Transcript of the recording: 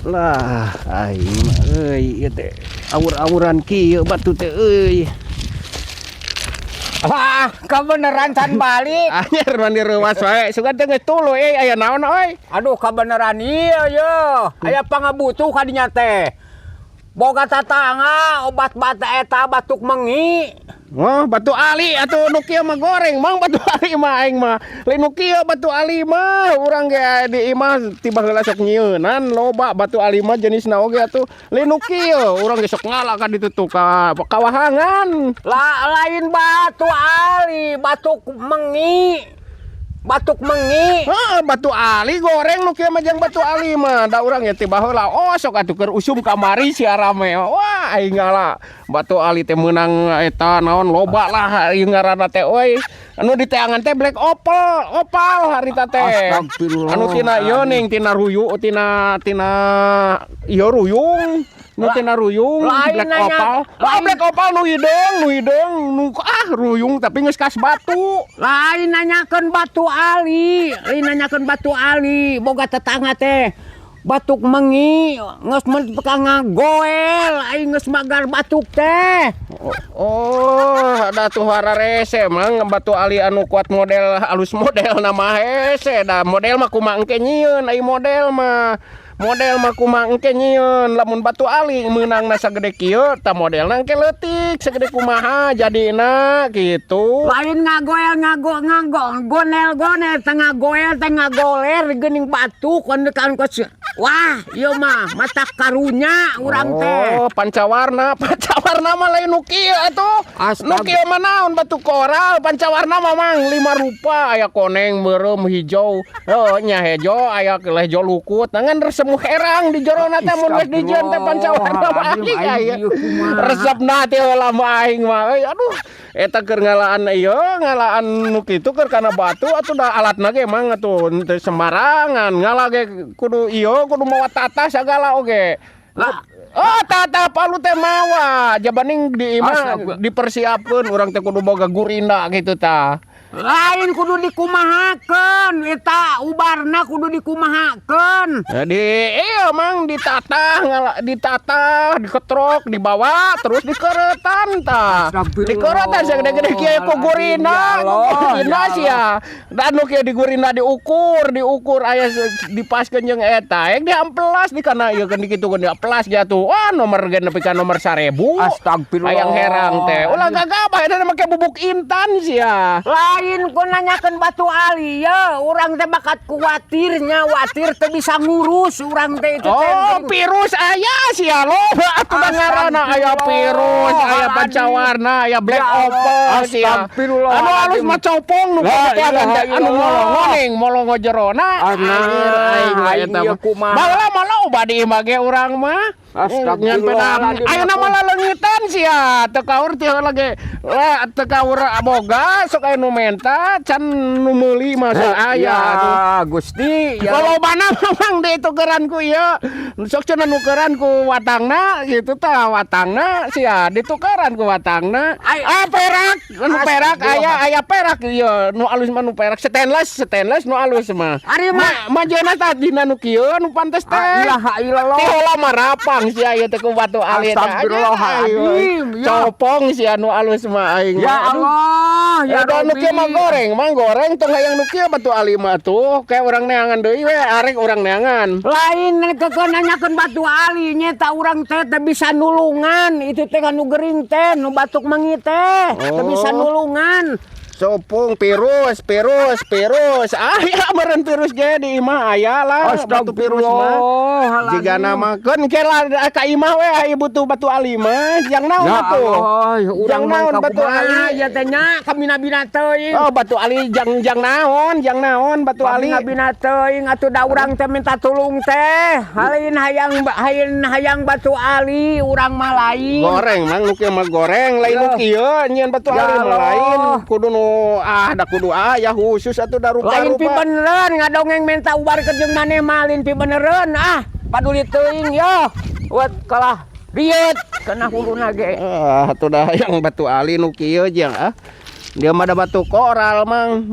Lah, aing mah euy, ieu teh awur-awuran kieu batu teh euy. Wah, kebeneran can balik. Anjir, mani reuwas wae. Sugan teh geus tuluy euy, aya naon euy? Aduh, kebeneran iya ye. Aya pangabutuh ka dinya teh. Boga tatangga obat bata eta batuk mengi. Oh, batu ali atuh nu kieu mah goreng, Mang, batu ali mah aing mah. Lain nu kieu batu ali mah, urang ge di imah tiba heula sok nyieunan loba batu ali mah jenisna oge atuh. Lain nu kieu, urang ge sok ngala ka ditu tuh ka kawahangan. Lah, lain batu ali, batuk mengi. Batuk mengi. Heeh, batu ali goreng nu kieu mah jeung batu ali mah. Da urang ge tiba heula oh sok atuh keur usum kamari sia rame. Wah, aing ngala batu ali teh meunang eta naon loba lah ieu ngaranna teh euy. Anu diteangan teh black opal, opal harita teh. Astagfirullah. Anu tina ieu ning tina ruyu, tina tina ieu ruyung. Nu tina ruyung Lain black nanya- opal. Lah, lain- black opal nu hideung, nu hideung, nu ah ruyung tapi geus kas batu. Lain nanyakeun batu ali, lain nanyakeun batu ali, boga tetangga teh batuk mengi, geus mun ngagoel, aing geus magar batuk teh. Oh, ada tuh rese mang batu ali anu kuat model halus model nama hese da model mah kumaha engke nyieun ai model mah. Model mah kumaha engke nyieun, lamun batu ali meunangna sagede kieu tah modelna engke leutik sagede kumaha jadina gitu. Lain ngagoel ngago ngago gonel gonel teh ngagoel teh ngagoler geuning batuk kan kan kos. Wah, ieu mah mata karunya urang teh. Oh, pancawarna, pancawarna mah lain nu kieu atuh. Nu kieu mah naon batu koral, pancawarna mah mang lima rupa, aya koneng, meureum, hijau. Oh, nya hejo, aya hejo lukut. Nah, ngan resep herang di jerona teh mun geus dijieun teh pancawarna mah aing aya. Resepna teh heula mah aing mah euy, aduh. Eta keur ngalaan ieu, ngalaan nu kitu keur kana batu atuh da alatna ge mang atuh teu sembarangan. Ngala ge kudu ieu, kudu mawa tatah sagala oge. Lah. Oh, tatah palu teh mawa. Jabaning di imah dipersiapkeun urang teh kudu boga gurinda gitu tah. Lain kudu dikumahakeun eta ubarna kudu dikumahakeun. Jadi iya mang ditatah ngala, ditatah, diketrok, dibawa terus dikeretan tah. Dikeretan sagede-gede kieu ku gurina, ku gurina sia. Dan nu kieu di gurina diukur, diukur aya dipaskeun jeung eta. Ek diampelas di kana ieu kan dikitu kan diampelas ge atuh. Wah, nomor ge nepi ka nomor 1000. Astagfirullah. Hayang herang teh. Ulah gagabah eta make bubuk intan sia. Lain ku nanyakeun batu ali ya, urang teh bakat kuatirnya, watir teh bisa ngurus urang teh itu teh. Oh, virus aya sia loba atuh da ngaranna aya virus, aya pancawarna, aya black Ya Allah, opal sia. Astagfirullah. Anu alus mah copong nu La kitu ilaha anu illallah. molongo ning molongo jerona. Anjir, aing mah aing eta ieu mah. Kumaha. Baheula mah loba di imah ge urang mah. Ngan peda Astagfirullahaladzim. ayeuna mah laleungitan sia, teu kaur teu heula ge. Lah, teu kaur boga sok aya nu menta can nu meuli mah sok aya Ya, atuh. Gusti, ya. Lolobana memang ditukeran ku ieu. Sok cenah nukeran ku watangna gitu tah watangna sia ditukeran ku watangna. Ah, perak, nu perak aya aya perak ieu nu alus mah nu perak stainless, stainless nu alus mah. Ari mah Majena tah dina nu kieu nu pantes teh. Ah, ilaha illallah. Ti heula mah rapang sia ieu teh ku batu ali teh. Astagfirullahaladzim, ya. Copong sia nu alus mah aing Ya mah. Aduh. Allah, ya Ya nu kieu mah Rabbi. Goreng, mah goreng tong hayang nu kieu batu ali mah tuh kayak urang neangan deui we arek urang neangan. Lain keukeuh nanyakeun batu ali nyeta urang teh teu bisa nulungan itu teh nu gering teh nu batuk mengi teh teu bisa nulungan. Sopung virus, virus, virus. Aya meureun virus ge di imah aya lah batu virus mah. Jigana mah keun ke lah ka imah we aya butuh batu ali mah jang naon Ya atuh? Allah, urang Jang mah naon batu ali? Ya teh nya kabina-bina teuing. Oh, batu ali jang jang naon? Jang naon batu ali? Kabina-bina teuing atuh da urang teh minta tulung teh. Lain hayang hayang hayang batu ali urang mah lain. Goreng mang nu kieu mah goreng lain nu kieu nyieun batu Ya ali mah lain Allah. Kudu nu ah da kudu aya khusus atuh da Lain pi rupa-rupa. Beneran ngadongeng minta ubar ke jeung maneh mah lain pi beneran ah paduli teuing yo. Wat kalah diet kena huluna ge. Ah, atuh dah yang batu ali nu kieu jeung ah. Dia mah ada batu koral mang.